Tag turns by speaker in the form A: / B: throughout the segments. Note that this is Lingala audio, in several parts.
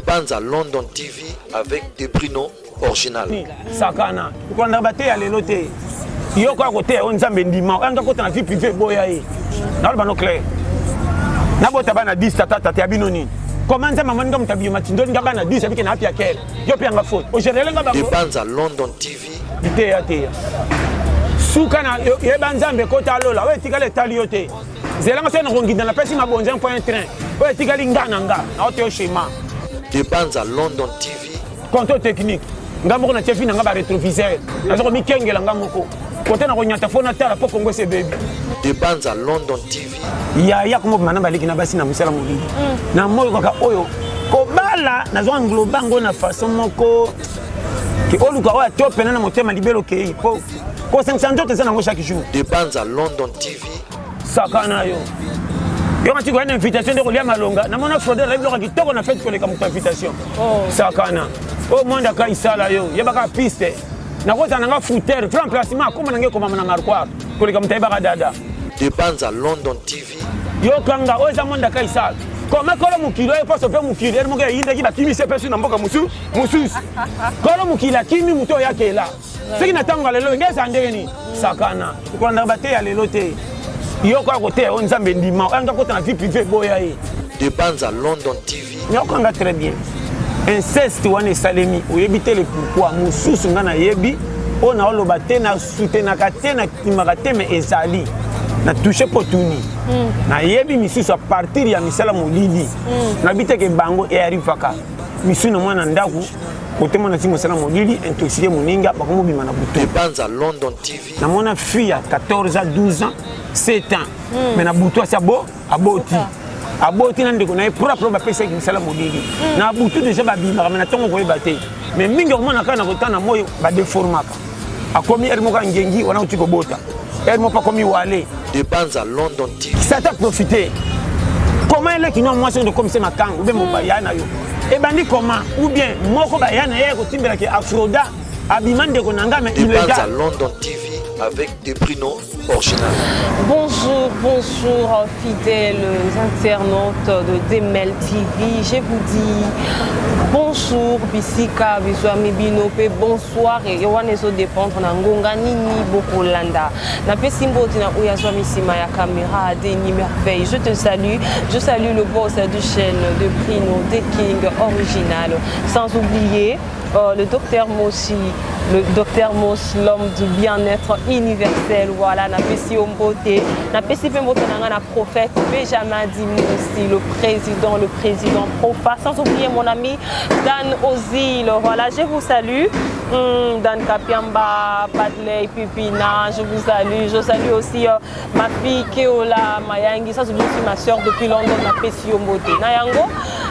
A: Banza London TV avec Debrino original.
B: Sakana, kolanda bateya lelo te. Yo kaka koteya oyo Nzambe ndima, oyo anga kota na vie privée boya ye. Naloba no clair. Nabota bana 10 tata tata ya bino nini? Comment Nzambe amoni nga moto abima tindoli nga bana 10 abike na api ya kele. Yo mpe yanga faute. Ogerele nga bango.
A: De Banza London TV.
B: Biteya teya. Suka na yeba Nzambe kota lola oyo etikali etali yo te. Zela nga soki nakonginda napesi mabonza mpo un train oyo etikali nga na nga naoteyo schéma.
A: De Banza London TV.
B: Contrôle technique nga moko natie vi na nga ba rétroviseur naza komikengela nga moko kote na konyata fo natala mpo kongo esi ebebi.
A: De Banza London TV.
B: Yaya komobima na baleki na basi na mosala molili na moi kaka oyo kobala nazwa engloba yango na façon moko ke oluka oyo atio pene na motema libelo okei mpo kosangisa nzoto eza nango chaque jour.
A: De Banza London TV.
B: Sakana yo yo mati koya na invitation nde kolia malonga namona frode alayi biloko ya kitoko na fete koleka moto invitation. Sakana oyo mwanda ka isala yo yebaka piste nakozala nanga foutere franc placement akoma nanga ekomama na marquoir koleka moto ayebaka dada.
A: De Banza London TV.
B: Yokanga oyo eza mwanda ka isala koma kolo mokili oyo mposo mpe mokili ere moko eyindaki bakimisi epesu na mboka mosusu mosusu kolo mokili akimi moto oyo akela soki na ntango ya lelo nge ezala ndenge nini sakana kolandaka bateya lelo te yo kaka koteya oyo Nzambe ndima oyo anga kota na vie privée boya ye.
A: De Banza London TV.
B: Nyokanga très bien. Inceste wana esalemi oyebi te le pourquoi mosusu nga nayebi oyo naoloba te na soutenaka te na kimaka te mais ezali na touche mpo tuni nayebi misusu a partir ya misala molili nayebi te ke bango earrivaka misu na mwana ndako kote mwana ti mosala molili intoxiqué moninga bakomobima na butu.
A: De Banza London TV.
B: Namona fille ya 14 ans 12 ans 7 ans mais na butu asi abo aboti aboti na ndeko na ye propre oyo bapesaki misala molili na butu deja babimaka me na ntongo koyeba te mais mingi okomona kaka na kotana moi badeformaka akomi ere moko ya ngengi wana oti kobota ere moko akomi wale.
A: De Banza London TV.
B: Satan profite comment eleki no mwasi oyo okomisa makangu ou bien mobaya na yo ebandi comment ou bien moko baya na ye kotimbelaki afroda abima ndeko na nga mais
A: De Banza
B: illégal.
A: London TV avec Debrino original.
C: Bonjour, bonjour fidèles internautes de Demel TV. Je vous dis bonjour bisika bizwami bino pe bonsoir et wana ezo dépendre na ngonga nini bokolanda. Napesi mbote na oyo azwami nsima ya caméra Denis Merveille. Je te salue, je salue le boss du chaîne de Prino The King original. Sans oublier le docteur Moshi, le docteur Moshi, l'homme du bien-être universel. Voilà, napesi yo mbote, napesi pe mbote na nga na prophète Benjamin Dimosi, le président Profa. Sans oublier mon ami Dan Ozil. Voilà, je vous salue. Dan Kapiamba, Padley, Pipina, je vous salue. Je salue aussi ma fille Keola Mayangi, sans oublier aussi ma soeur depuis London, napesi yo mbote. Na yango,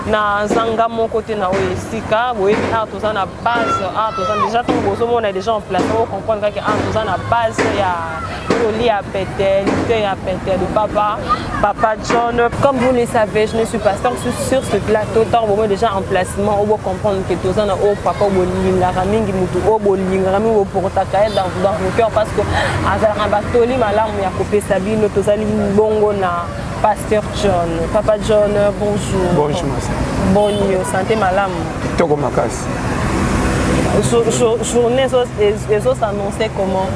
C: na zanga mon côté na oyo esika, boyebi awa toza na base, awa toza déjà ntango bozomona déjà en place, bo comprendre kaka awa toza na base ya toli ya pete, lite ya pete de papa, papa John. Comme vous le savez, je ne suis pas seule sur ce plateau, ntango bomoi déjà en placement, obo comprendre que toza na oyo papa bolingaka mingi, mutu oyo bolingaka mingi, boportaka ye dans vos cœurs parce que azalaka batoli malamu ya kopesa bino. Tozali bongo na Pasteur John. Papa John, bonjour.
B: Bonjour, ma sœur.
C: Boni yo, santé malamu.
B: Kitoko makasi.
C: Journée ezo s'annoncer comment?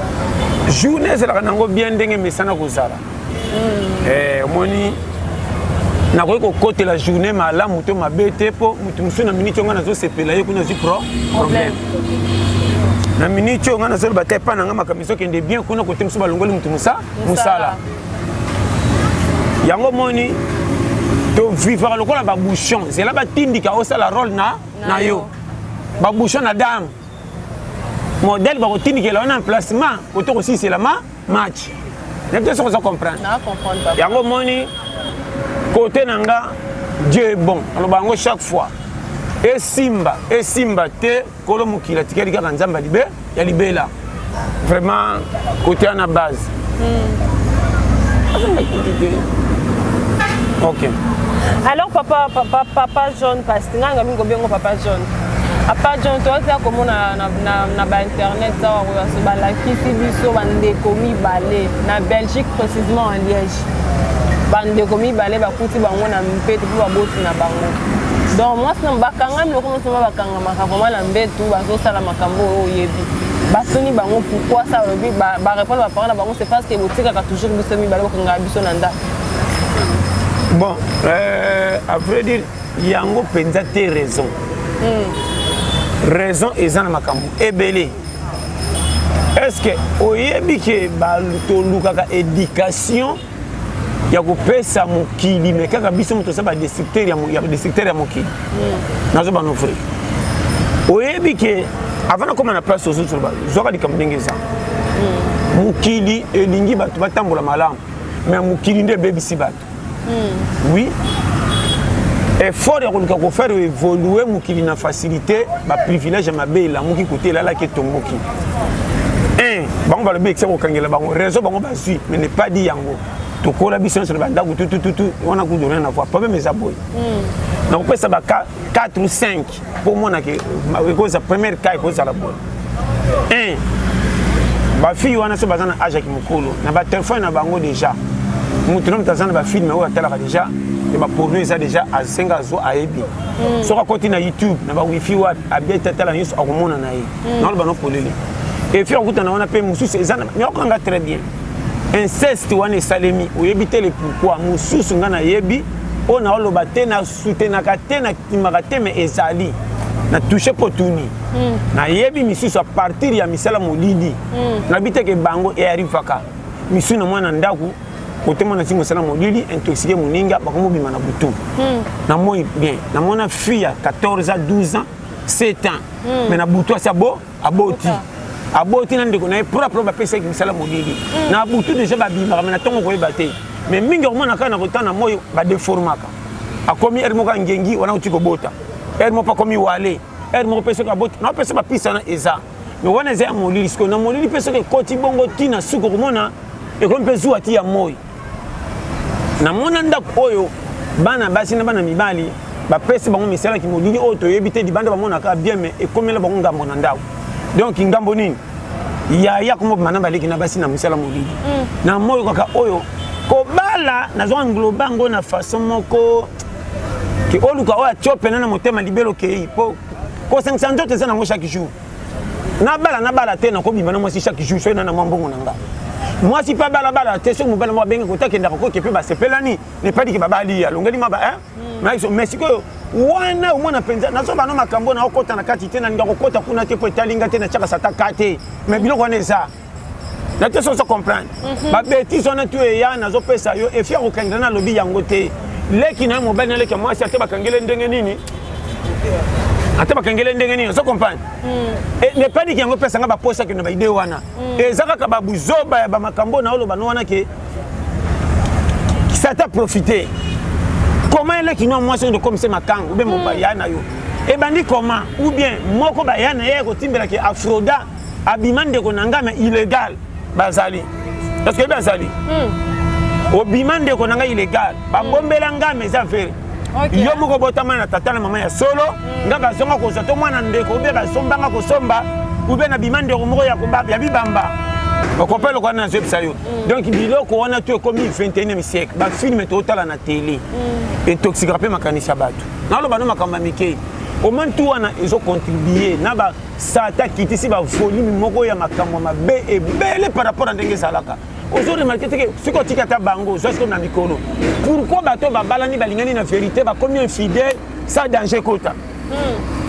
B: Journée ezalaka nango bien ndenge mesana kozala. Omoni nakoki kokotela journée malamu to mabe te mpo moto mosusu na minute oyo ngai nazosepela ye kuna azwi problème. Na minute oyo ngai nazoloba te epai na ngai makambo ezokende bien kuna kote mosusu balongoli moto mosala. Yango moni tovivaka lokola babouchon zela batindika osala role na yo babouchon na dame modèle bakotindikela wana emplacement kote kosilisela ma match nayebi te soki oza comprendre.
C: Na comprendre papa.
B: Yango moni kote na nga Dieu est bon, aloba yango chaque fois esimba esimba te kolo mokili atikali kaka Nzambe alibe ya libela vraiment kote wana base. Ok.
C: Alors papa, papa, papa John, parce que nga mingo bengo papa John. Papa John, toi tu as comment na ba internet ça ba balakisi biso bandeko mibale na Belgique précisément en Liège. Bandeko mibale bakuti bango na mpete mpo baboti na bango. Donc mwasi na bakangami lokola mwasi na bakangamaka vraiment na mbetu, bazosala makambo oyo oyebi. Batuni bango pourquoi ça, balobi, barépondre baparent na bango: c'est parce que botikaka toujours biso mibale, bokangaka biso na ndako.
B: Bon, à vrai dire, yango mpenza te. Raison eza na makambo ebele. Est ce que oyebi ke tolukaka éducation ya kopesa mokili, mais kaka biso moto toza badestructeur ya destructeur ya mokili? Nazoba no vrai. Oyebi ke avant nakóma na place ozotoloba, zwaka likambo ndenge eza. Mokili elingi bato batambola malamu, mais mokili nde ebebisi bato. Oui, effort ya koluka kofaire évoluer mokili na facilité, baprivilège ya mabe elamuki kote elalaki, etomboki. Un, bango balobi ekisa kokangela bango raison, bango bazwi, mais ne pas dit yango. Tokola biso nyonso na bandako tutututu wana, kutu rien à voir. Problème eza boye: nakopesa ba 4 ou 5 mpo omona ke ekozala première cas, ekozala boye. Un, bafille wana so baza na age ya kimokolo, na batelefone na bango déjà, moto na moto aza na bafilme oyo atalaka déjà ya baporno, eza déjà asenga azwa, ayebi. Soki akoti na YouTube na bawifi wapi, abeti, atala nyonso, akomona na ye. Naoloba no polele. Efi akutana wana mpe mosusu eza okanga très bien, inceste wana esalemi, oyebi te le pourquoi. Mosusu nga nayebi, oyo naoloba te, nasoutenaka te, nakimaka te, mais ezali na touche mpo tuni. Nayebi misusu à partir ya misala molili. Nayebi te ke bango earrivaka misusu na mwana ndako kote, mwana ntingo mosala molili, intoxiqué moninga, bakomobima na butu na moi bien. Namona fille ya 14 ans, 12 ans, 7 ans, mais na butu asi abo aboti, aboti na ndeko na ye propre. Bapesaki misala molili na butu déjà, babimaka, mais na ntongo koyeba te. Mais mingi okomona kaka na kotana moi, badeformaka, akomi ere moko angengi wana, oti kobota ere moko, akomi wale ere moko mpe. Soki aboti, naopesa bapisa wana eza, mais wana eza ya molili. Sikoyo na molili mpe, soki ekoti bongo ntina suki, okomona ekomi mpe zuwa ti ya moi. Namona ndako oyo bana basi na bana mibali bapesi bango misalaki molili oyo toyebi te libanda, bamonaka bien, mais ekomela bango ngambo na ndako. Donc ngambo nini? Yaya komobima na baleki na basi na mosala molili na moi kaka oyo kobala. Nazwa englobe yango na façon moko ke oluka oyo atio pene na motema libelo okei po kosangisa nzoto eza nango chaque jour. Nabala, nabala te, nakobima na mwasi chaque jour. Soki na na mwa mbongo na nga, mwasi mpe abalabala te, soki mobali moko abenge kotakendaka koke mpe basepelani, nepadiki babali, alongeli ma ba mais sikoyo wana omona mpenza nazoba no makambo na okota na kati te, nalinga kokota kuna te mpo etalinga te, natiaka sata ka te. Mais biloko wana eza na te, soso comprendre babêtises wana tu eya. Nazopesa yo efi ya kokangela, nalobi yango te. Leki na ye mobali na leki ya mwasi, ate bakangele ndenge nini, ate bakangele ndenge nini, ozo comprendre? Nepadiki yango epesanga baposa kende baide wana, eza kaka babuzoba ya bamakambo na oloba no wana ke sata profiter. Comment eleki no mwasi oyo okomise makango ube mobaya na yo ebandi comment? Ou bien moko baya na ye kotimbelaki afroda, abima ndeko na ngai, mais illégal. Bazali parce que yebi azali obima ndeko na ngai illégal, babombela ngai, mais eza vrai. Yo moko obotama na tata na mama ya solo, nga bazonga kozwa to mwana ndeko ube basombanga kosomba ube na bima ndeko moko ya bibamba. Okompa eloko wana nazoyebisa yo. Donc biloko wana to ekomi 21e siècle, bafilme totala na télé intoxikaka mpe makanisi ya bato. Naloba no makambo ya mike, omoni tu wana ezocontribue na basata kitisi bavolume moko ya makambo ya mabe ebele par rapport na ndenge ezalaka. Ozoremarquer te ke soki otika ata bango ozwa sikoyo na mikolo, pourquoi bato babalani, balingani na vérité, bakomi infidèle sa danger kota?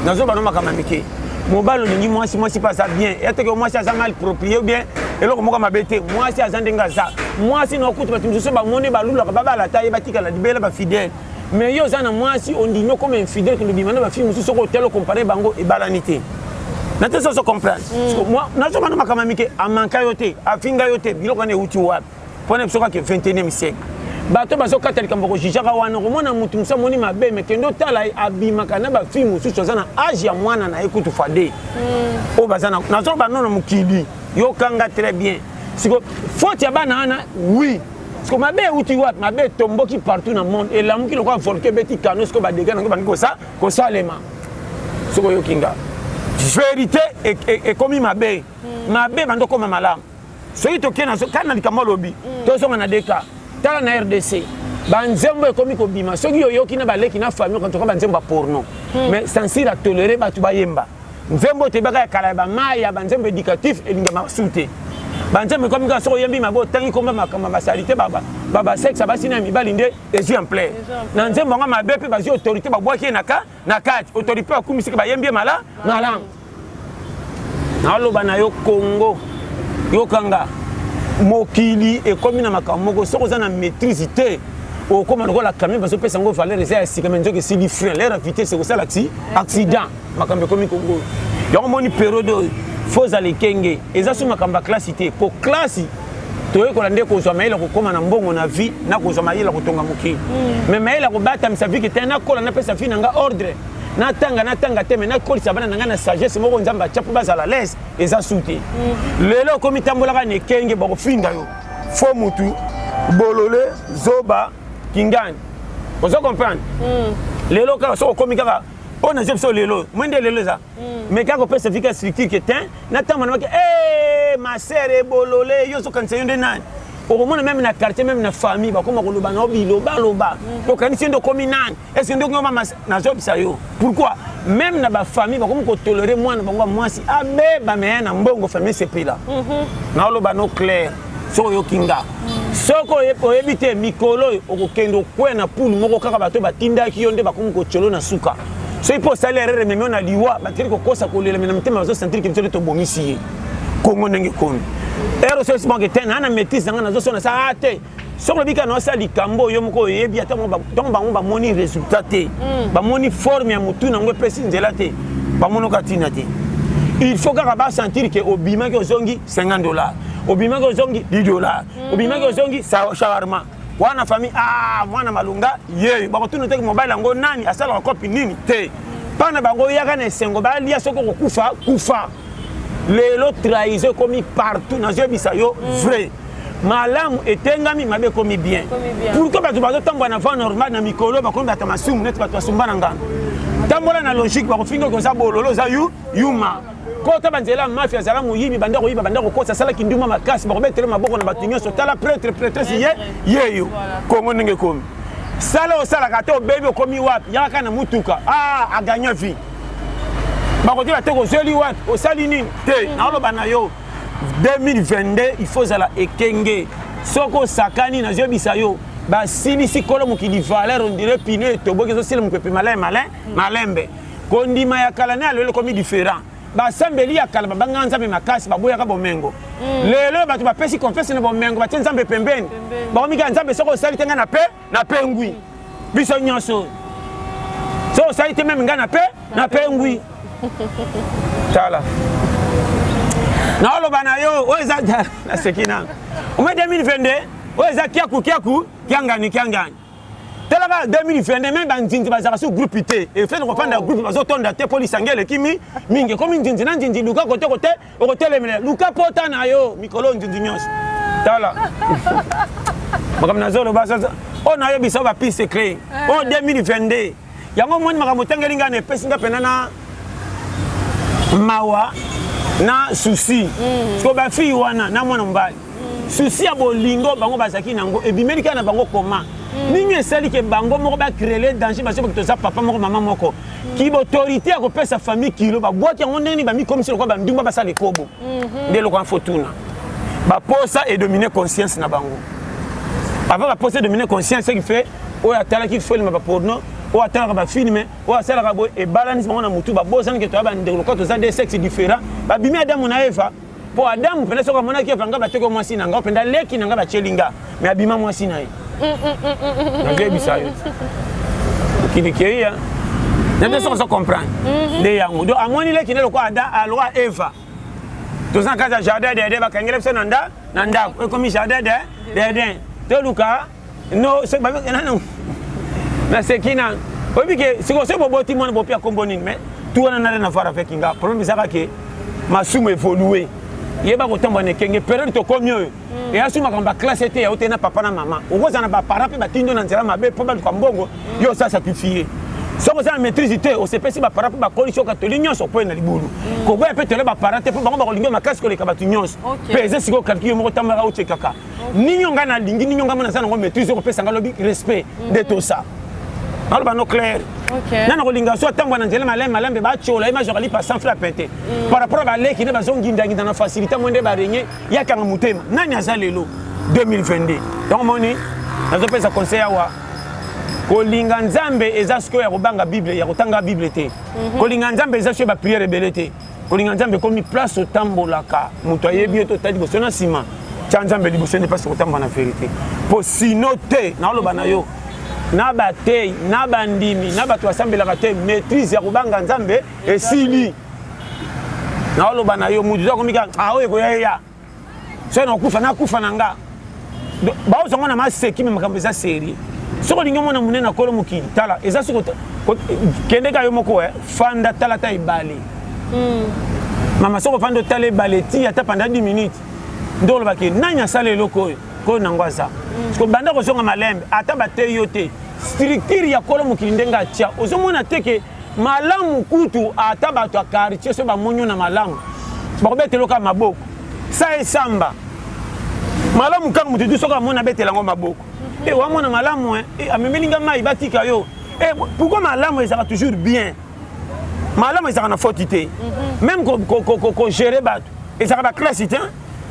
B: Nazoba no makambo ya mike. Mobali olingi mwasi, mwasi mpe aza bien, ya teke mwasi aza mal proprie ou bien eloko moko mabe te. Mwasi aza ndenge aza, mwasi na okuta bato mosusu bamoni balulaka babala ta ye, batikala libela bafidèle. Mais yo oza na mwasi, ondimi okoma infidèle, kende obima na bafille mosusu. Soki otala, ocomparer bango, ebalani te na te. Soso comprendre, nazomana makambo ya mike. Amanka yo te, afinga yo te. Biloko wana euti wapi? Mpona biso kaka 21e siècle, bato bazokata likambo kojugeaka wana. Komona motu mosusu amoni mabe, mais kende otala ye, abimaka na bafille mosusu aza na age ya mwana na ye kutu fade oyo baza. Nazoloba no na mokili, yokanga très bien. Siko faute ya bana wana, oui. Siko mabe euti wapi? Mabe etomboki partout na monde, elamuki lokola volcan, ebeti kano. Siko badégâts nango bangi kosalema. Soki oyoki nga, vérité ekomi mabe, mabe bandi okoma malamu. Soki tokei kaka na likambo alobi, tozonga na deka. Tala na RDC, Banzembo ekomi kobima, soki oyoki na baleki na famille, en tout cas banzembo ya porno. Mais censure a toléré bato bayemba nzembo toyebaka ya kala ya bamai ya banzembo éducatif, elingama su te. Banzembo ekomi kaka soki oyembi mabe, otangi komba makambo basali te, basexe, basi na mibali, nde ezwi ampleur na nzembo yango mabe. Mpe bazwi autorité, babwaki ye na kati autorité, akumisiki, bayembi ye mala malamu. Naoloba na yo, Kongo, yokanga, mokili ekomi na makambo moko, soki oza na maîtrise te, okóma lokola camion bazopesa yango valeur, eza ya sika, mais nzoki esili frein, l'heure ya vitesse ekosala ti accident. Makambo ekomi Kongo yango. Moni période oyo, faut ozala ekenge. Eza so makambo ya classe te, po classe toyekola nde kozwa mayele, kokóma na mbongo na vie, na kozwa mayele kotonga mokili. Mais mayele kobatamisa vie te, nakola, napesa vie na nga ordre, natanga, natanga te, mais nakolisa bana na ngai na sagesse moko Nzambe atya mpo bazala lese, eza su te. Lelo okomi tambolaka na ekenge, bakofinga yo fo mutu, bolole, zoba, kingani. Ozo comprendre? Lelo kaka soki okomi kaka oyo nazwi biso lelo, mwe nde lelo eza, mais kaka kopesa vika structure ke te, natambola maki ma sœur ebolole, yo ozokanisa yo nde nani? Okomona même na quartier, même na famille, bakoma koloba na yo bilobaloba. Okanisi yo nde okomi nani? Est ce que ndenge mama nazobisa yo pourquoi même na bafamille bakomi kotolérer mwana bango ya mwasi abeba, meya na mbongo, famille esepela? Naoloba no clair, soki oyoki nga, soki oyebi te, mikolo oyo okokende okwea na pulu moko kaka bato batindaki yo nde bakomi kotyolo na suka. Soki mpo osali erreur, ememi yo na liwa, batikali kokosa kolela, mais na mitema bazosentir ke biso nde tobomisi ye. Kongo ndenge ekomi ere, soki banke te, naa na maîtrise na ngai, nazosona sa te. Soki olobi kaka naosala likambo oyo moko oyebi, ata ntango bango bamoni résultat te, bamoni forme ya motu nango epesi nzela te, bamonoka ntina te. Il faut kaka basentir ke obimaki, ozongi 50 $, obimaki, ozongi 10 $, obimaki, ozongi shawarma wana. Famille, ah, mwana malunga yeyo, bakotuna teke mobali yango nani, asalaka kopi nini te. Mpa na bango oyaka na esengo, balia. Soki okokufa, kufa. Lelo trahison ekomi partout. Nazoyebisa yo vrai, malamu etengami, mabe ekomi bien. Pourquoi bato bazotambola na voie normale na mikolo bakomi bato masumu, neti bato basumba na ngando? Tambola na logique, bakofinga oza bololo, oza yu yuma. Kota banzela ya mafia, azala moyibi, banda koyiba, banda kokosa, asalaki nduma makasi, bakobetele maboko na bato nyonso. Tala prêtre, prêtresse ye yeyo. Kongo ndenge ekomi, sala osalaka te, obebi, okomi wapi? Yaka kaka na mutuka, ah, aganya vie, bakotiba te, kozweli wapi, osali nini te. Naoloba na yo, 2022 il faut ozala ekenge. Soki osakani, nazoyebisa yo, basilisi kolo mokili valeur, on dirait pneu etoboki, ezosila mopepe malin malin malembe. Kondima ya kala na ya lelo ekomi différent. Basambeli ya kala babangaka Nzambe makasi, baboyaka bomengo. Lelo bato bapesi confiance na bomengo, batie Nzambe pembeni, bakomi kaka Nzambe soki osali te, ngai na pe napengwi. Biso nyonso, soki osali te, même ngai na pe napengwi. Tala, naoloba na yo, oyo eza naseki nanga ome 2022, oyo eza kiaku kiaku, kiangani kiangani. Tala kaka 2022, même banzinzi bazalaka sur groupe te, efene kofanda groupe, bazotonda te mpo lisangi eleki mingi, ekomi nzinzi na nzinzi. Luka kote kote okotelemela, luka pota na yo mikolo nzinzi nyonso. Tala makambo nazoloba oyo, nayebisa bapiste clé oyo 2022 yango. Omoni makambo otangeli ngai na epesi nga mpena na mawa na souci. Siko bafille wana na mwana mobali, souci ya bolingo bango bazalaki nango ebimeli kaka na bango. Koma nini esali ke bango moko bacréer danger? Bazoboki toza papa moko, mama moko, kiba autorité ya kopesa famille kilo, babwaki yango. Ndenge nini bamikomisi lokola bandumba, basala ekobo? Nde eloko wana fotuna, baposa edomine conscience na bango. Avant baposa edomine conscience, ce qui fait oyo atalaki film baporno, oyo atalaka bafilm, oyo asalaka boye, ebalanisi bango na motu, babosani ke toya bandeko, lokola toza deux sexes différents. Babimi Adamu na Eva, mpo Adamu mpenza soki amonaki Eva, nga bateki mwasi na nga mpenza, leki na nga batieli nga, mais abima mwasi na ye. Nazoyebisa yo, mokili kei ya nde soki ozo comprendre nde yango. Donc amoni leki nde lokola lokola Eva. Toza na kati ya jardin d'Eden, bakangela biso na ndako, ekomi jardin d'Eden. Toluka no nano naseki na oyebi ke sikoyo soki boboti mwana, bopia kombo nini? Mais tu wana nale na voir avec nga, problème ezaka ke masumu évolue. Yeba kotambola na ekenge. Période tokomi oyo eya su makambo ya classe te, ya te na papa na mama. Okozala na baparent mpe batindi yo na nzela mabe mpo baluka mbongo, yo osa sacrifie. Soki oza na maîtrise te, osepesi baparent mpo bakolisi yo katoli nyonso mpo na libulu. Koboya mpe tole baparent te mpo bango bakolingi yo makasi koleka bato nyonso. Mpe eza sikoyo calcul yo moko tambaka otyekaka nini yo ngai nalingi, nini yo ngai mona naza nango maîtrise okopesa ngai lobi respect nde tosa naloba no clair. Nana kolinga so atambwa na nzela malembe malembe, batyola ye mazwaka lipa sans frappe te par rapport a baleki nde bazongindanginda na facilité mo nde barenye yakanga motema. Nani aza lelo 2022? Yango moni nazopesa conseil awa: kolinga Nzambe eza sikoyo ya kobanga Bible, ya kotanga Bible te. Kolinga Nzambe eza sikoyo baprière ebele te. Kolinga Nzambe ekomi place otambolaka, moto ayebi yo te, otali liboso na nsima, tia Nzambe liboso nde place kotambola na vérité. Mpo sino te, naoloba na yo, na batei, na bandimi, na bato basambelaka te, maîtrise ya kobanga Nzambe esili. Naoloba na yo, motu akomi kaka oyo ekoya eya, soki nakufa, nakufa na nga, baozango na maseki. Me makambo eza sérieux. Soki olingi omona monene na kolo mokili, tala, eza soki kende ka yo moko, fanda, tala ta ebale. Mama, soki ofandi otala ebale ti ata pendant 10 minutes, nde olobaki nani asala eloko oyo koyo nango aza. Siko banda kozonga malembe, ata bateyi yo te, structure ya kolo mokili ndenge atia, ozomona te ke malamu kutu ata bato ya quartier so bamoni yo na malamu, bakobetela kaka maboko. Sa esamba malamu kaka motu tu soki amoni, abetela yango maboko. E wamona malamu, amemeli nga mai, batika yo. E pourquoi malamu ezalaka toujours bien? Malamu ezalaka na faute te. Même kogérer bato ezalaka baclasse te.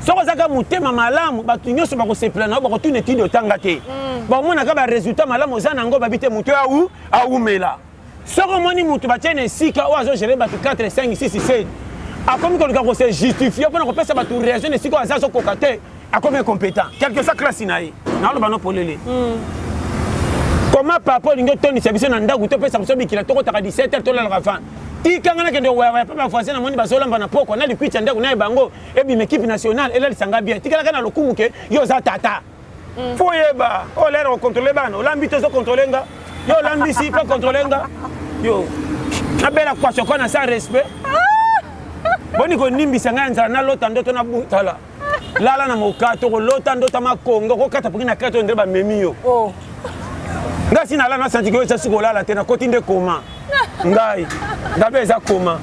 B: Soki ozaka motema malamu, bato nyonso bakosepela na yo, bakotuna etide otanga te, bakomonaka baresultat malamu oza nango, babi te moto oyo awumela. Soki omoni motu batie na esika oyo azogérer bato 4, 5, 6, 7, akomi koluka kose justifier mpona kopesa bato raison na esika oyo aza, azokoka te, akomi incompétent, quelque soit classe na ye. Naoloba no polele. Comment papa olingi otondisa biso na ndako, topesa biso bikila, tokotaka 17 heures, tolalaka 20? Tikanga nakende wayawaya mpe bavoisin, namoni bazolamba na pokwa na likwiti ya ndako na ye, bango ebima équipe nationale elalisanga bien. Tikalaka na lokumu ke yo oza tata. Fo oyeba oyo lere kocontrôler bana. Olambi te, ozocontrôler nga. Yo olambisi mpe contrôler nga. Yo nabela kwasoko na sa respect, boni konimbisa ngai ya nzala, nalota ndoto na tala lala na mokato, kolota ndoto makongo kokata mpoki na kati oyo nde bamemi yo. Ngai si nalala, nasanti ke oyo eza suki kolala te, nakoti nde koma ngai ngabe eza koma.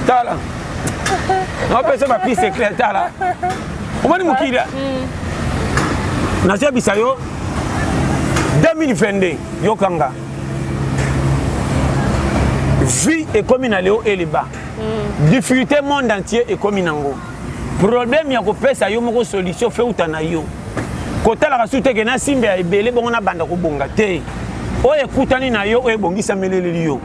B: Tala, naopesa bapiste clair. Tala, omoni mokili, nazoyebisa yo 2022, yokanga vie ekomi na leo eleba difficulté, monde entier ekomi nango problème ya kopesa yo moko solution. Feuta na yo kotalaka su teke nasimba ya ebele bongo nabanda kobonga te. Oyo ekutani na yo, oyo ebongisameleleli yo,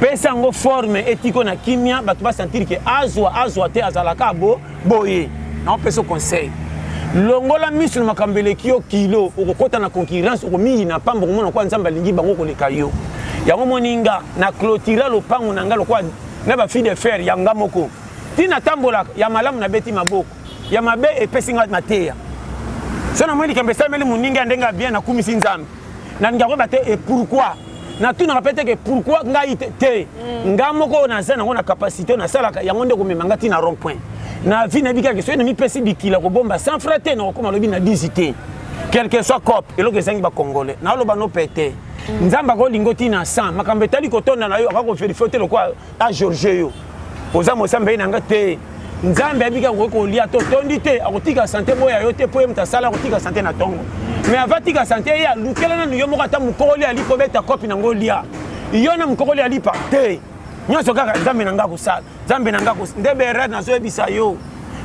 B: pesa yango forme, etiko na kimia, bato basentir ke azwa azwa te, azalaka bo boye. Naopesa conseil: longola miso na makambo eleki yo kilo, okokɔta na concurrence, okomiyina pamba, okomona kwa Nzambe alingi bango koleka yo. Yango moni nga na clôtura lopango na nga lokwa na bafil de fer ya nga moko. Ntina tambolaka ya malamu, nabeti maboko, ya mabe epesi nga mateya. So namoni likambo esalemeli moninga ya ndenge ya bien, nakumisi Nzambe. Nalingi koyeba te e pourquoi, natunaka mpe te ke pourquoi ngai te te. Nga moko oyo naza nango na capacité nasalaka yango nde komema nga ntina rond point na vie. Nayebi kaka soki namipesi bikila kobomba 100 franc te, nakokoma lobi na 10 te, quel que soit cope. Eloko ezangi bacongolais, naoloba no pe te. Nzambe akolinga otina 100 makambo etali kotonda na yo, akakovérifier te lokwa ageorge yo oza mosambe ye na nga te. Nzambe ayebi kaka okoki kolia to tondi te, akotika sante boya yo te mpo ye moto asala. Akotika sante na ntongo, mais ava tika sante ye, alukela nanu yo moko ata mokokoli alipa, obeta kopi nango, lia yo na mokokoli alipa te. Nyonso kaka Nzambe na nga kosala, Nzambe na nga nde berere. Nazoyebisa yo,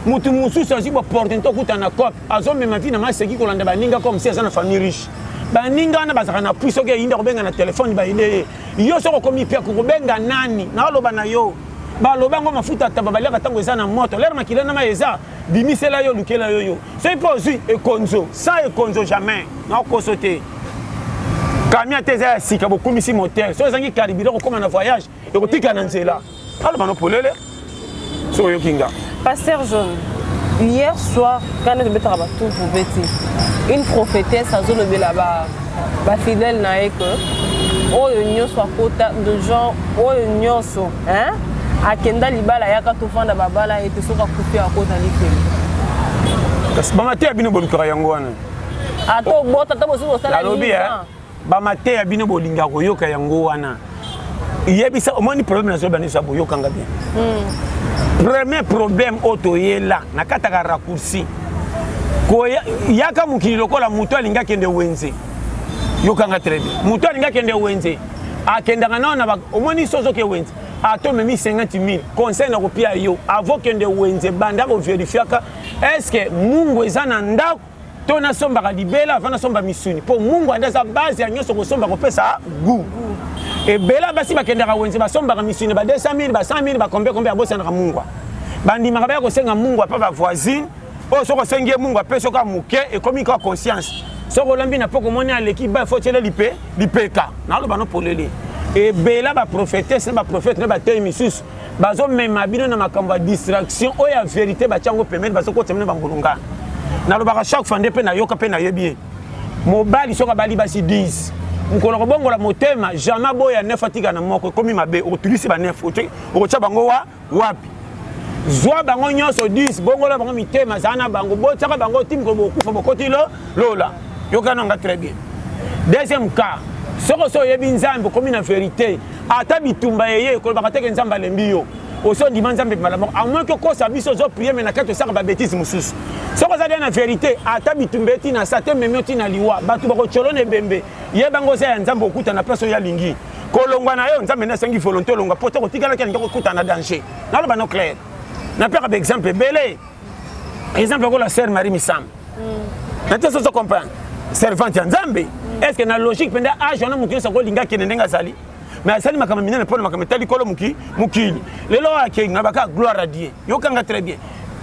B: mutu mosusu azwi baopportunité okuta na cope, azomema vi na maseki kolanda baninga comme si aza na famille riche. Baninga wana bazalaka na pui, soki eyinda kobenga na telefone, baide ye. Yo soki okomi piaka, kobenga nani? Naoloba na yo, baloba yango, mafuta taba baliaka ntango eza na moto, lere makila na mai eza bimisela yo, lukela yo yo. Soki mpe ozwi ekonzo sans ekonzo, jamais naokoso te. Camion te eza ya sika, bokumisi moteur, soki ezangi carburant, kokóma na voyage ekotika na nzela. Aloba no polele soki oyoki nga.
C: Pasteur John, hier soir, quand tobetaka batufu beti, une prophétesse azolobela bafidèle na ye ke oyo nyonso akota de genre, oyo nyonso hein, akenda libala, yaka tovanda babala ete soki akufi akota lifelo.
B: Kasi bamateya bino bolukaka yango wana.
C: Ata obota, ata bosi bosala.
B: Nalobi bamateya bino bolingaka koyoka yango wana. Yebisa, omoni problème nazoyeba nyonso ya boyokanga bien. Premier problème oyo toyela nakataka raccourci, yaka mokili lokola moto alingi akende wenze. Yokanga très bien, moto alingi akende wenze akendaka nao na omoni so ozoke wenze ata omemi 50 000. Conseil na kopia yo, avant kende wenze, banda kovérifiaka est-ce mungu eza na ndako to nasombaka libela avant nasomba misuni, mpo mungu ande aza base ya nyonso. Kosomba kopesa goût. Ebele basi bakendaka wenze, basombaka misuni ba 200 000, ba 100 000, bakombe kombe, abosanaka mungwa. Bandimaka baya kosenga mungwa mpa bavoisine oyo. Soki osengi ye mungwa mpe soki moke ekomi kaka conscience, soki olambi na poko, omoni aleki ba fo tiele lipe lipeka. Naloba no polele, ebela baprophétesse na baprophète na bateyi misusu bazomema bino na makambo ya distraction oyo ya vérité batia yango pembeni, bazokotisa bino bangolongana. Nalobaka chaque fois nde mpe nayoka mpe nayebi ye. Mobali soki abali basi 10, mokolo kobongola motema, jamais boya 9 atika na moko. Ekomi mabe, okotulisi ba 9, okotya bango wa wapi? Zwa bango nyonso 10, bongola bango mitema, zala na bango, botiaka bango ti mokolo bokufa, bokoti lo lola. Yoka nanga très bien. Deuxième cas, soki oso oyebi Nzambe, okomi na vérité, ata bitumba eye, kolobaka teke Nzambe alembi yo. Osi ondima Nzambe mbala moko, à moins que okosa biso, ozoprier mais na kati osaka babêtises mosusu. Soki oza deya na vérité, ata bitumba eti na sa te, memi oti na liwa, bato bakotyolo na ebembe, yebango oza ya Nzambe. Okuta na place oyo alingi kolongwa na yo. Nzambe nde asengi volonté olongwa, po te kotikalaki alingi kokuta na danger. Naloba no clair, napeka baexemple ebele. Exemple lokola sœur Marie Misam na te, sozo comprendre, servante ya Nzambe. Est ce que na logique mpenza, age wana, moto nyonso akolinga akende ndenge azali? Mais asali makambo minene mpona makambo etali kolo mokili. Lelo oyo akei na baka, gloire à Dieu. Yokanga très bien,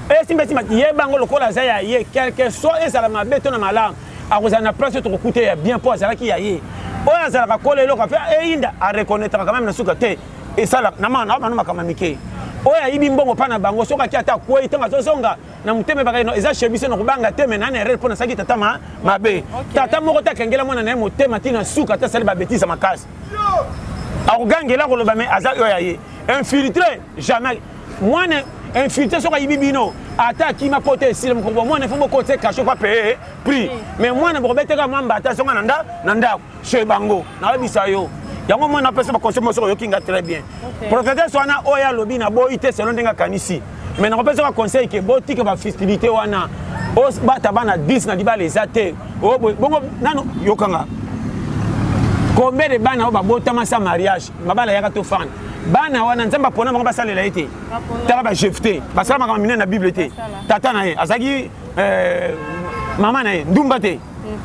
B: esimba esimba, yebango lokola aza ya ye, quelque soit ezala mabe to na malamu, akozala na place oyo tokokuta ya bien, mpo azalaki ya ye. Oyo azalaka kola eloko mpe eyinda, areconnaîtraka quand même na suka te. Esala na mana makambo ya mike. Oyo ayibi mbongo mpa na bango, soki aki ata akwei, ntango azozonga na motema ebaka eno eza chez biso na kobanga te. Me nana erreur mpo nasalaki tata ma mabe. Tata moko te akengela mwana na ye motema ntina suka te, asali babêtises makasi, akogangela koloba, mais aza oyo ya ye. Infiltré, jamais mwana infiltré soki ayibi bino, ata akima po te, esila mokolo mwana ifo bokotisa cachot kwa paye prix. Mais mwana bokobeteka mwa mbata, azonga na ndako chez bango. Nayebisa yo yango, mwana apesa baconseil mo. Soki oyoki nga très bien, prophétesse wana oyo alobi na boyi te, selon ndenge akanisi, mais nakopesa ka conseil ke botika bafutilité wana. Bata bana 10 na libala eza te bongo. Nano yokanga, combien de bana oyo babotama sa mariage, mabala yaka tofanda? Bana wana Nzambe apona bango basalela ye te? Tala baJephté, basala makambo minene na Bible te? Tata na ye azalaki, mama na ye ndumba te?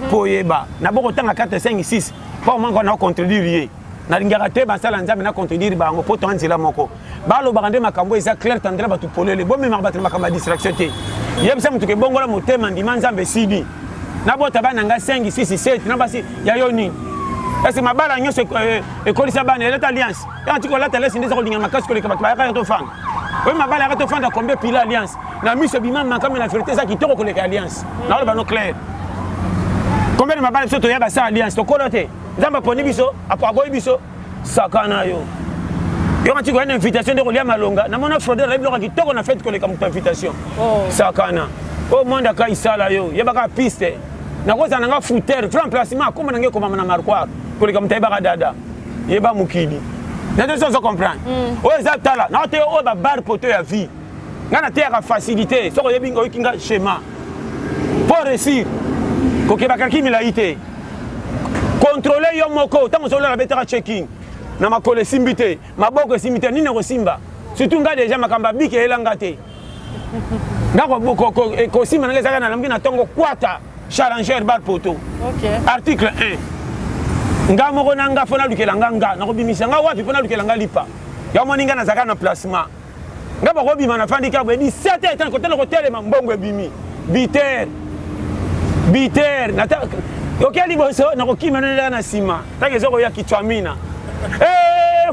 B: Mpo oyeba na bokotanga 4, 5, 6, mpo omanka na contredire ye. Nalingaka te basala Nzambe na contredire bango, mpo toa nzela moko. Balobaka nde makambo eza clair, tandela bato polele. Bomemaka bato na makambo ya distraction te. Yebisa moto ke bongola motema, ndima Nzambe, esili. Nabota bana nga 5, 6, 7 na basi ya yo nini? Ese mabala nyonso ekolisa bana, elata alliance yanga tika olata lesi nde eza kolinga makasi koleka bato bayaka tofanda. Oyo mabala yaka tofanda, combien pila alliance na miso ebima makambo na vérité eza kitoko koleka alliance. Naoloba no clair, combien de mabala biso toya basala alliance, tokola te? Nzambe aponi biso, aboyi biso. Saka na yo, yoka tika na invitation nde kolia malonga. Namona fraude ayebi biloko kitoko na fête koleka moto invitation. Sakana oyo mwanda ka isala yo, yebaka piste. Nakozala nanga fouteur vrai emplacement, akomba nanga ekomama na marquoir koleka moto ayebaka dada. Yeba mokili na te, sozo comprendre. Oyo eza tala na te, oyo babar poto ya vie. Ngai nateyaka facilité. Soki oyebi, oyoki nga schéma mpo réussir, kokebaka kimilai te. Contrôle yo moko ntango ozolala, betaka checking na makolo esimbi te, maboko esimbi te, nini ekosimba? Surtout ngai déjà makambo abiki eyelanga te. Nga kosimba nanga ezalaka nalambi na ntongo, kwata challenger bar poto. Article 1, nga moko na nga fo nalukela nga, nga nakobimisa nga wapi mpo nalukela nga lipa ya moni. Nga nazalaka na placement, nga bakobima, nafandi kaka boye 17 heures, kotala kotelema, mbongo ebimi biter biter. Oke liboso, nakokima nonelaka na nsima ntango eza koya kitwamina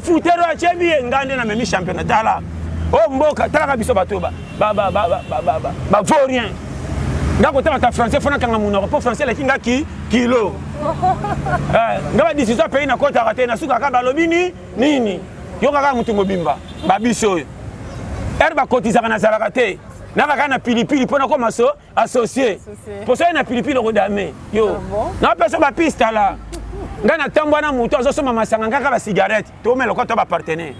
B: futero atyebi ye. Nga nde namemi championnat. Tala oyo mboka, talaka biso bato bavaurien. Nga kotanga ta français, fo nakanga monoko mpo français eleki nga ki kilo. Nga badécision pays nakotaka te, nasukaka balobi ni nini. Yo kaka motu mobimba babiso oyo ere bakotizaka, nazalaka te, nakaka na pilipili mpo nakoma so associé, mpo soki na pilipili okodame yo. Napesa bapiste, tala. Ngai natambwa na moto azosomba masanga kaka basigarete, tomela lokola to bapartenaire.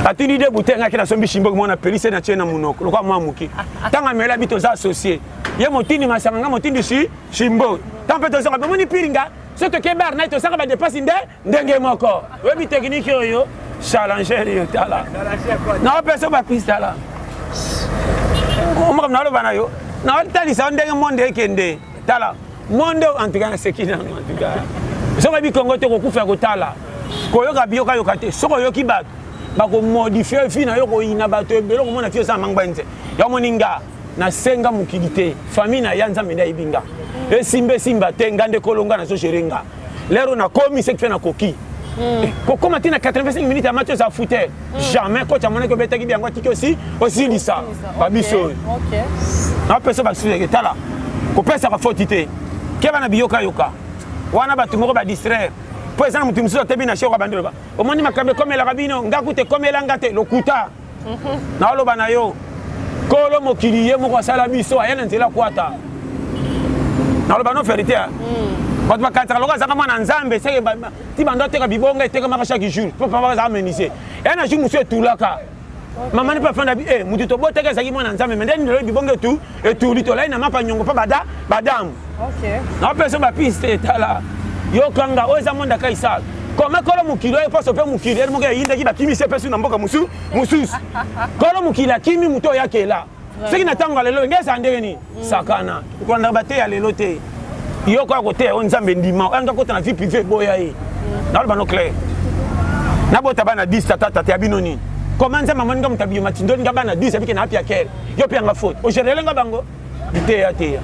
B: Atindi de bouteille, ngaki nasombi shimboki mwana pelise na tie na monoko lokola mwa moke. Ntango amela bi toza associe, ye motindi masanga, nga motindi shi shimbo. Ntango mpe tozonga bomoni piringa, so toke bar na ye tosaka badepasi nde ndenge moko. Oyebi technique oyo challenger yo, tala naopesa bapiste, tala omakambo naloba na yo, naotalisa yo ndenge monde ekende. Tala monde en tout cas naseki nano. En tout cas soki oyebi Kongo te, kokufa ya kotala koyoka biyokayoka te. Soki oyoki bato bakomodifie vie na yo, koyina bato ebele, okomona fi osala mangba nze ya omoni. Nga nasenga mokili te, famille na ya Nzambe nde ayebi nga. Esimba esimba te, nga nde kolonga nazogere nga. Lero nakomi seki fe nakoki kokóma ti na 85 minutes ya match oza fute jamais. Coach amonaki obetaki biango, atiki osi osilisa babiso oyo napesa basusu. Tala, kopesaka foti te, keba na biyokayoka wana, bato moko badistraire, mpo eza na motu mosusu atebi na shoko abandi loba omoni makambo ekomelaka bino, nga kuta ekomela nga te. Lokuta naoloba na yo. Kolo mokili ye moko asala biso, aya na nzela kwata. Naloba no vérité, bato bakanisaka lokola azaka mwana Nzambe seke ti bando ateka bibonga etekamaka chaque jour, mpo papa azaka menuisier. Eya na jour mosusu etulaka mama ni mpe afanda bi e mutu tobotaki azalaki mwana Nzambe, me ndeni lelo bibonga etu etuli, tolai na mapa nyongo mpo bada badamu. Naopesa bapiste. Etala, yokanga oyo eza monde akaisala koma kolo mokili oyo poso mpe mokili ere moko eyindaki, bakimisi epesu na mboka mosusu mosusu. Kolo mokili akimi moto oyo akela soki na ntango ya lelo nge ezala ndenge nini. Sakana kolandaka bateya lelo te, yo kaka koteya oyo Nzambe ndima oyo anga kota na vie privée eboya ye. Naloba no clair, nabota bana 10, tata tata ya bino nini? Koma Nzambe amoni nga moto abiyoma tindoli nga bana 10, abike na api ya kere yo mpe yanga faute ogerele nga bango biteya teya.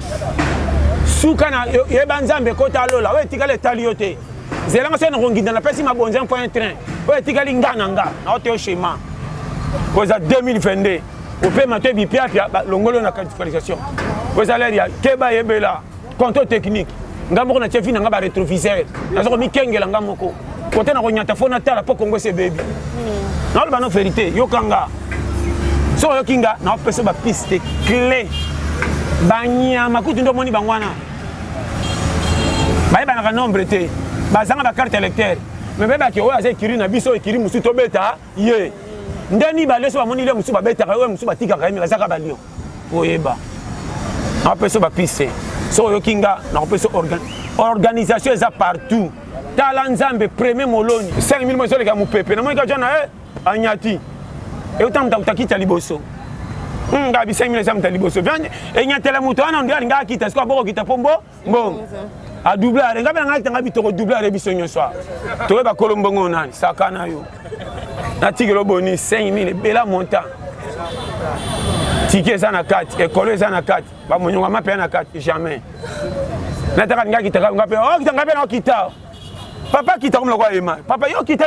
B: Suka na yeba Nzambe kota alola oyo etikali etali yo te. Zelanga soki nakonginda, napesi mabonzi un point train oyo etikali nga na nga naoteyo schéma oyo eza 2022 opema te bipiapia longolo na qualification oyo eza lere ya keba yebela contrôle technique. Nga moko natie vi na nga barétroviseur, naza komikengela nga moko kote na konyata fo natala mpo Kongo esi ebebi. Naoloba no vérité, yokanga. Soki oyoki nga, naopesa bapiste clé. Banyama kutu nde omoni bango wana bayebanaka nombre te, bazanga bacarte électeur, me bayebaki oyo aza ekiri na biso, ekiri mosusu tobeta ye ndeni balio. So bamoni lio mosusu babetaka oyo mosusu batikaka ye, me bazaka balio. Oyeba nakopesa bapiste. Soki oyoki nga, nakopesa organisation eza partout. Tala, Nzambe premier moloni 5000 mo ezoleka mopepe. Namoni ka jana e anyati euta moto akuta liboso nga bi 5000 eza moto ya liboso enyatela moto wana nde alinga akita sikoyo abokokita mpo mbo mbongo adouble are nga mpe nanga akitanga bitoko double are biso nyonso awa toyeba kolo mbongo nani. Saka na yo natikela oboni 5000 ebela montant, tiki eza na kati, ekolo eza na kati, bamonyongo mape ya na kati. Jamais nataka alinga akitaka nga mpe okita, nga mpe naokita. Papa kita komi lokola yema papa yo kita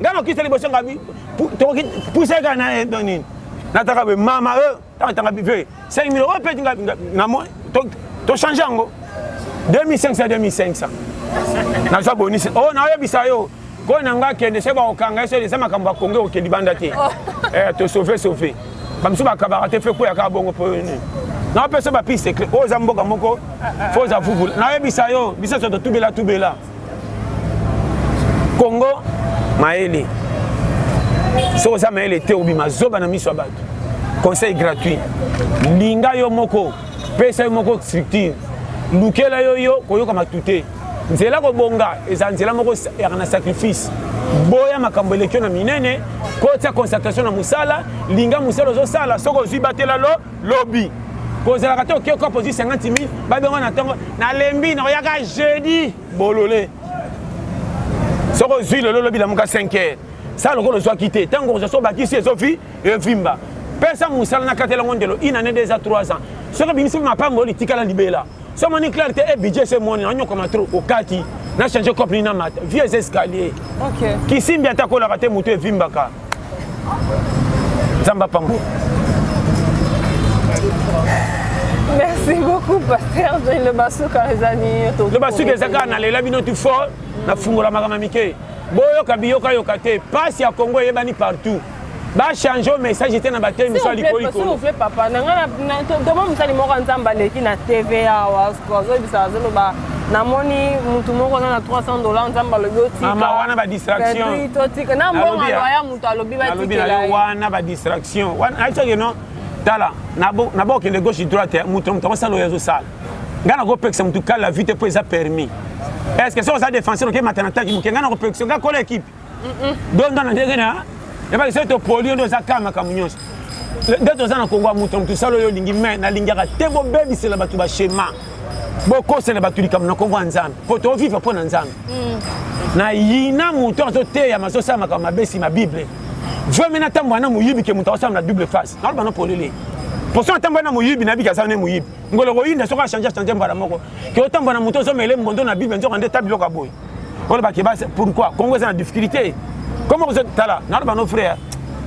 B: nga nakita liboso nga pusa kaka na nini nataka be mama tanga bive 5000 oyo mpe na tochange yango 2500 2500 nazwa bonisi oyo naoyebisa yo. Koyo na nga kende soki bakokanga ye, soki eza makambo ya Kongo ekokende libanda te. Tosauve sauve bamisu bakabaka te fe kweyaka bongo. Mpo nini naopesa bapiste clé oyo eza mboka moko fo oza vuvula. Nayebisa yo, biso nyonso totubela tubela Kongo mayele. Soki oza mayele te, obima zoba na miso ya bato. Conseil gratuit: linga yo moko, pesa yo moko structure, lukela yo yo koyoka matu te. Nzela kobonga eza nzela moko yaka na sacrifice. Boya makambo eleki yo na minene, kotia concentration na mosala, linga mosala ozosala. Soki ozwi, batela lo lobi. Kozalaka te oke kopo ozwi 50 000, babengo na ntongo, nalembi, nakoyaka jeudi. Bolole, soki ozwi lelo, lobi lamuka 5 heures, sala lokola ozwaki te. Ntango kozwa so obakisi ezofi evimba. Pesa mosala na katela yango ndelo une année, 2 ans, 3 ans. Soki ebimisi mapambo oyo litikala libela, so omoni clair te e budget se emoni nanyokama trop, okati na change cope nini na mata. Vie eza escalier. Kisimbi ata kolaka te, moto evimbaka. Nzambe apambo.
C: Merci beaucoup, pasteur John. Le basuka ezali
B: Le basuka eza kaka nalela bino tu fort, nafungola makambo mike. Boyoka biyokayoka te, pasi ya Congo eyebani partout. Bachange o message te na batei miso ya likolo.
C: S'il vous plaît, papa, na ngai tomo mosali moko ya Nzambe aleki na TV awa, azoyebisa, azoloba. Namoni mutu moko aza na 300 $ Nzambe alobi otika.
B: Mama wana ba distraction.
C: 28 otika. Na mbongo
B: Nalobi ya-
C: aloya mutu alobi
B: nalobi na
C: batikela
B: yo
C: ye.
B: wana ba distraction wana ayebisaki no tala na bokende gauche droite moto na moto akosala oyo azosala. Ngai nakopekisa motu kala vie te mpo eza permis. Est ce que soki oza défenseur okemata na taki moke, ngai nakopekisa ngai kola équipe dondo na ndenge na yebaki soki topoli yo nde oza kaka makambo nyonso nde toza na Kongo ya moto na motu sala oyo olingi. Mais nalingaka te bobebisela bato baschema, bokosela bato likambo na nkombo ya Nzambe, mpo tovivre mpo na Nzambe. Nayina moto azoteyama, azosala makambo mabe nsima Bible. Vraimen natambola na moyibi ke moto akosala na double face. Naloba no polele, poso natambola na moyibi, nayebiki aza ne moyibi. Ngolo koyinda soki achange, achange mbala moko ke otambola na moto ozomele mbondo na Bible, nzoka nde ta biloko ya boye olobaki basi. Pourquoi Congo eza na difficulté? Comment tala, naloba no frère,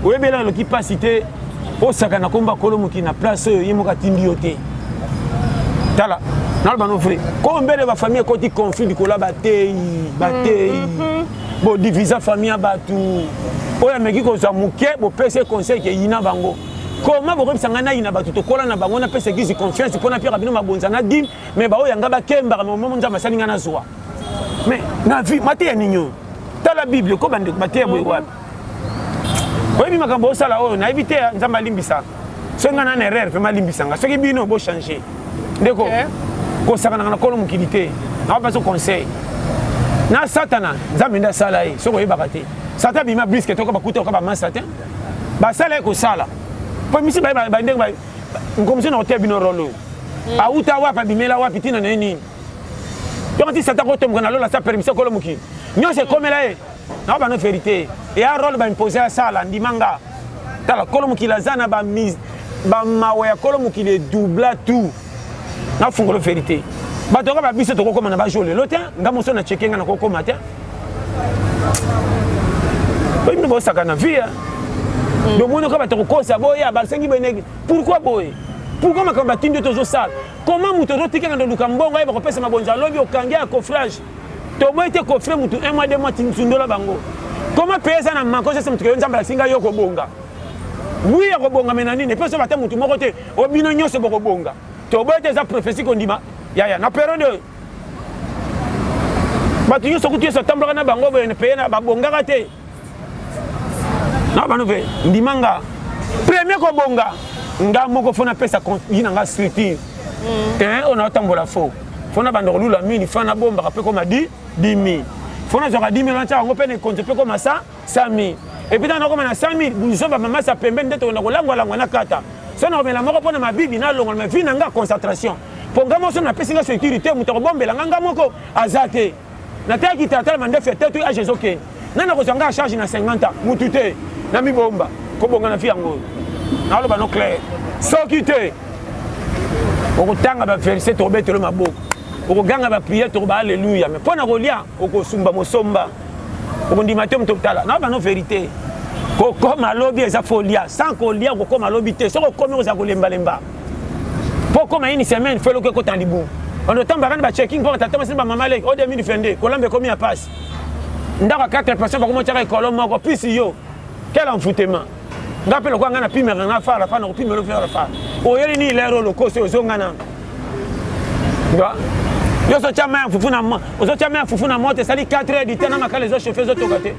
B: oyebi elanga eloki mpasi te. Osaka na komba kolo mokili na place oyo ye moko atindi yo te. Tala, naloba no vrai, kombele bafamille ekoti conflit likolo ya bateyi. Bateyi bodivisa famille ya bato oyo ameki kozwa moke, bopesi ye conseil ke yina bango. Koma bokoyebisa ngai nayina bato tokola na bango, napesa église confiance mpo napiaka bino mabonza na dîme, mais baoyo yanga bakembaka momo Nzambe asali ngai nazwa. Mais na vie mateya nini oyo? Tala Bible ko bandeko bateya boye wapi? Oyebi makambo osala oyo nayebi te. Nzambe alimbisa soki ngai na na erreur, vraiment alimbisa nga. Soki bino bochange, ndeko, kosakanaka na kolo mokili te. Nakopesa conseil na Satana, Nzambe nde asala ye. Soki oyebaka te, Satan abima briske toka bakuta oka bamasa te, basala ye kosala mpo misi bandenge nkomisi na koteya bino role oyo. Auta wapi? Abimela wapi? Ntina na ye nini? Yongo ti Satan kotomboka na lola sa permission kolo mokili nyonso ekomela ye. Na bano vérité eya role baimpose asala. Ndima nga, tala, kolo mokili aza na bamawa ya kolo mokili edoubla tout. Nafungolo vérité, bato kaka babiso tokokóma na bajour lelo te. Nga moso na cheke nga nakokóma te. Oyebi bino bosaka na vie domoni oka bato kokosa boya basengi boye. Pourquoi boye? Pourquoi makambo batindi yo tozosala? Comment moto ozotikaka ndoluka mbongo ayeba kopesa mabonza, alobi okangi ya coffrage? Toboyi te coffre motu un mois, 2 mois, tinsundola bango. Comment paye eza na manko sese motu keyo? Nzambe alakisi ngai yo kobonga wi ya kobonga me na nini epe so bata motu moko te o bino nyonso bokobonga. Toboyi te, eza prophétie kondima yaya na periode oyo bato nyonso kutu Yesu atambolaka na bango boye peye na babongaka te na bano mpe. Ndima nga, premier kobonga nga moko fo napesa yi na nga structure terrain oyo naotambola. Fo na banda kolula mini fa nabombaka mpe koma di 10 000, fo nazwaka 10 000, natiaka yango mpe na ekonzo mpe koma sa 100 000. Et puis ntango nakoma na 100 000, buzoba mamasa pembeni nde tokenda kolangwalangwa na kata so nakomela moko mpo na mabibi nalongola ma vie na nga concentration mpo nga moko napesi nga sécurité. Moto akobombela nga, nga moko aza te. Nateyaki talatala mandefu ya tetu, age ezokende nani akozwa nga charge na 50 ans? Mutu te. Na mibomba kobonga na vie yango oyo naloba no clair. Soki te, okotanga baverset, tokobetelo maboko, okoganga baprière, tokoba alleluya, mais mpo na kolia okosumba mosomba, okondima te. Moto tala, naloba no vérité, kokoma lobi eza folia. Sans kolia okokoma lobi te. Soki okomi, ozala kolembalemba mpo okoma une semaine. Fo eloko ekota na libumu. Bando otambaka na bachecking mpo batata masini bamama leki o 2022 kolamba ekomi ya pasi. Ndako ya 4 personnes bakoma otiaka ekolo moko pisi yo. Quel envoûtement! Nga mpe lokola nga napimaka nga fara fa, nakopimela fara fa. Oyeli nini lero lokoso ozonga nano? Yo ozotya mai ya fufu na, ozotya mai ya fufu na moto, esali 4 heures du temps na makala ezochauffe, ezotoka te.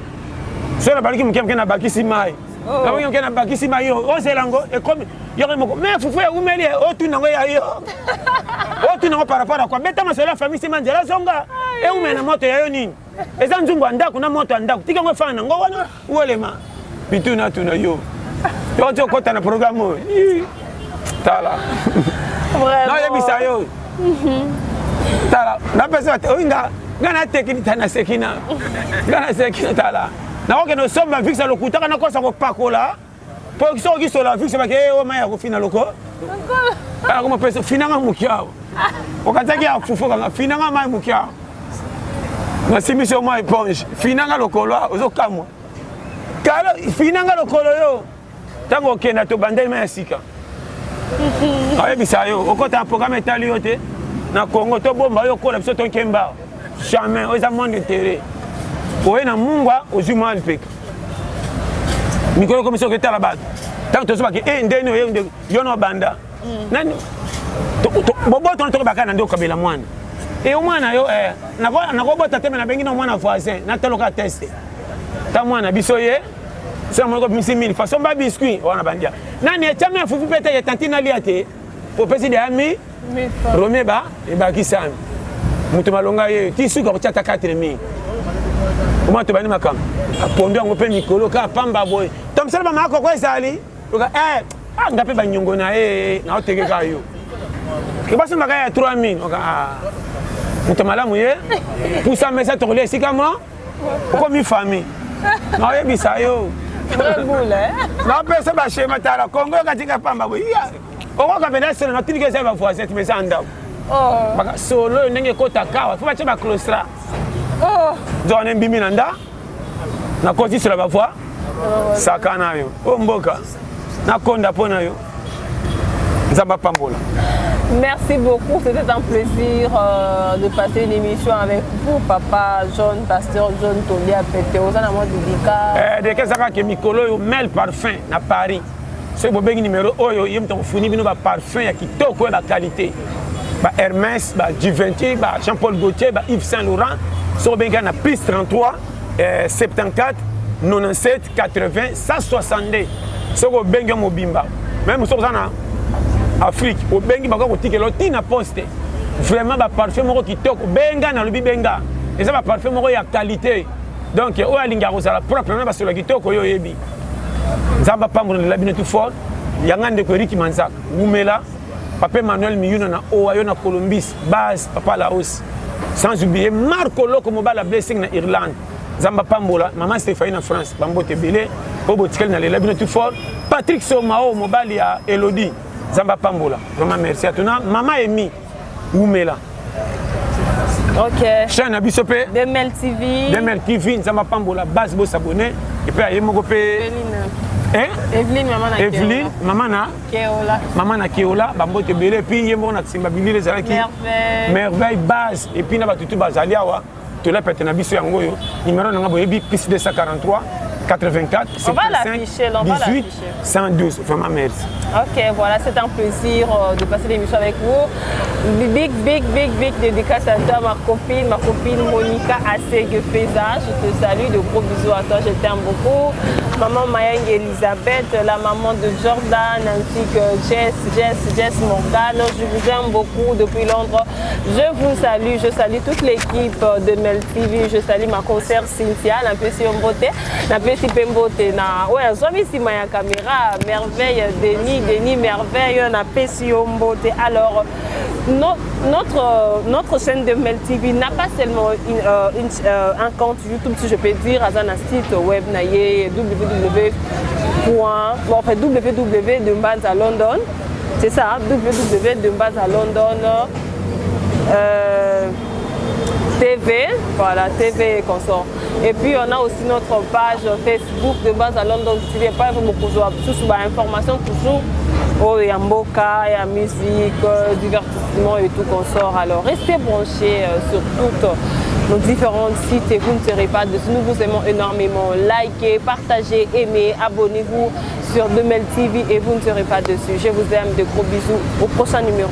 B: So nabaliki moke moke, nabakisi mai, nabaliki moke, nabakisi mai. Yo ozela yango ekomi yoko moko mai ya fufu ewumeli. Otuna yango ya yo, otuna yango par rapport à quoi? Beta masolo ya famille, nsima nzela zonga. Ewumela na moto ya yo nini? Eza nzungu ya ndako na moto ya ndako. Tika yango efana nango wana welema bituna tuna yo. Yo ti okɔta na programme oyo, tala, nayebisa yo, tala, napesa oyo nga nga natekini ta nasekina nga nasekina. Tala, nakokende osomba Vicks alokutaka, nakosa kopakola mpo soki okisola Vicks bake o mai ya kofina loko kaka komopesa finanga moki awa. Okataki ya fufu kanga finanga mai moki awa, nasimbisi yo mwa éponge, finanga lokolo ozokamwa kala finanga lokolo yo. Ntango okenda tobandeli mai ya sika, ayebisa yo okɔta na programme etali yo te. Na Congo tobomba yo okola biso tonkemba jamais. Oyo eza monde intérêt oye na mungwa, ozwi mwa lipeka mikolo komi soki etala bato. Ntango tozobaki e ndeni oye yo na obanda nani boboto wana tokobaka na nde okabela mwana. E mwana yo eh, nakobota te, me nabengi na mwana voisin, nataloka teste ta mwana biso ye so namoni kobimisi mille façon ba biscuit wana bandia nani etiami ya fufu mpe te ye tantine alia te, opesi deya mi romie ba ebakisami moto malonga ye ti suka kotia ata 4000. Oma tobandi makambo apondo yango mpe mikolo kaka pamba boye, tomisala bamaka koko ezali oka eh, ah, nga mpe banyongo na ye naotekeka yo ebasombaka ya 3000 oka ah, moto malamu ye pusa mesa tokolia esika mo okomi famille. Naoyebisa yo, napesa bashema tala Kongo katika pamba boye, okoka mpenza solo natindiki eza bavoisin ti eza ndako solo oyo ndenge ekota kawa fo batya baclostra nzokana mbimi na nda nakotisela bavoi saka na yo oyo mboka nakonda mpo na yo. Nzambe apambola.
C: Merci beaucoup, c'était un plaisir de passer une émission avec vous, Papa John, Pasteur John Tolia Pete, oza na mwa dédicace?
B: Eh, deke ezaka ke mikolo oyo Mel Parfum na Paris, soki bobengi numéro oyo, ye moto akofuni bino baparfum ya kitoko oyo baqualité, ba Hermès, ba Givenchy, ba Jean Paul Gaultier, ba Yves Saint Laurent. Soki obengi kaka na plus 33 74 97 80 162, soki obengi yo mobimba, même soki oza na Afrique, obengi, bakoka kotikela yo ntina poste. Vraiment baparfum moko kitoko, benga, nalobi benga, eza baparfum moko ya qualité. Donc oyo alingaka kozala propre na basolo ya kitoko, oyo oyebi, Nzambe apambola bino tout fort. Yanga ndeko Eriki Manzaka wumela, papa Emmanuel Miyuna na Ohio na Columbus base, papa Laos, sans oublier Marco Loko Mobala Blessing na Irlande. Nzambe apambola mama Stéphanie na France, bambote ebele oyo botikali na lela bino tout fort. Patrick Somao, mobali ya Elodie, Nzambe apambola vraiment. Merci atuna mama Emi wumela. Chaîne na biso mpe
C: Demel TV.
B: Demel TV, Nzambe apambola base, bosabone epe aye moko mpe.
C: Evelyne, mama na
B: Evelyne, mama na
C: Keola.
B: Mama na Keola, bambote ebele. Et puis ye moko na simba bilili ezalaki Merveille base. Et puis na bato tu bazali awa, tola pete na biso yango oyo. Numéro nanga boyebi, plus 243 84 75 18 112. Vraiment merci.
C: Ok, voilà, c'est un plaisir de passer l'émission avec vous. Big, big, big, big dédicace à toi, ma copine Monica Assege Feza. Je te salue, de gros bisous à toi, je t'aime beaucoup. Maman Mayang Elisabeth, la maman de Jordan, ainsi que Jess, Jess, Jess Morgan. Je vous aime beaucoup depuis Londres. Je vous salue, je salue toute l'équipe de Mel TV. Je salue ma consoeur Cynthia, la petite Mbote, la petite Mbote, na, ouais, azwami nsima ya caméra, Merveille, Denis, Denis, Merveille, napesi yo mbote. Alors, notre chaîne de Mel TV n'a pas seulement un compte YouTube, si je peux dire, aza na site web na ye www. Bon, en fait, www de Mbanza London. C'est ça, www de Mbanza London. TV, voilà, TV et consort. Et puis on a aussi notre page Facebook de Base à London TV, pas beaucoup de informations toujours. Oh, il y a mboka, il y a musique, divertissement et tout consort. Alors restez branchés sur toutes nos différents sites et vous ne serez pas déçus. Nous vous aimons énormément. Likez, partagez, aimez, abonnez-vous sur Demel TV et vous ne serez pas déçus. Je vous aime, de gros bisous. Au prochain numéro.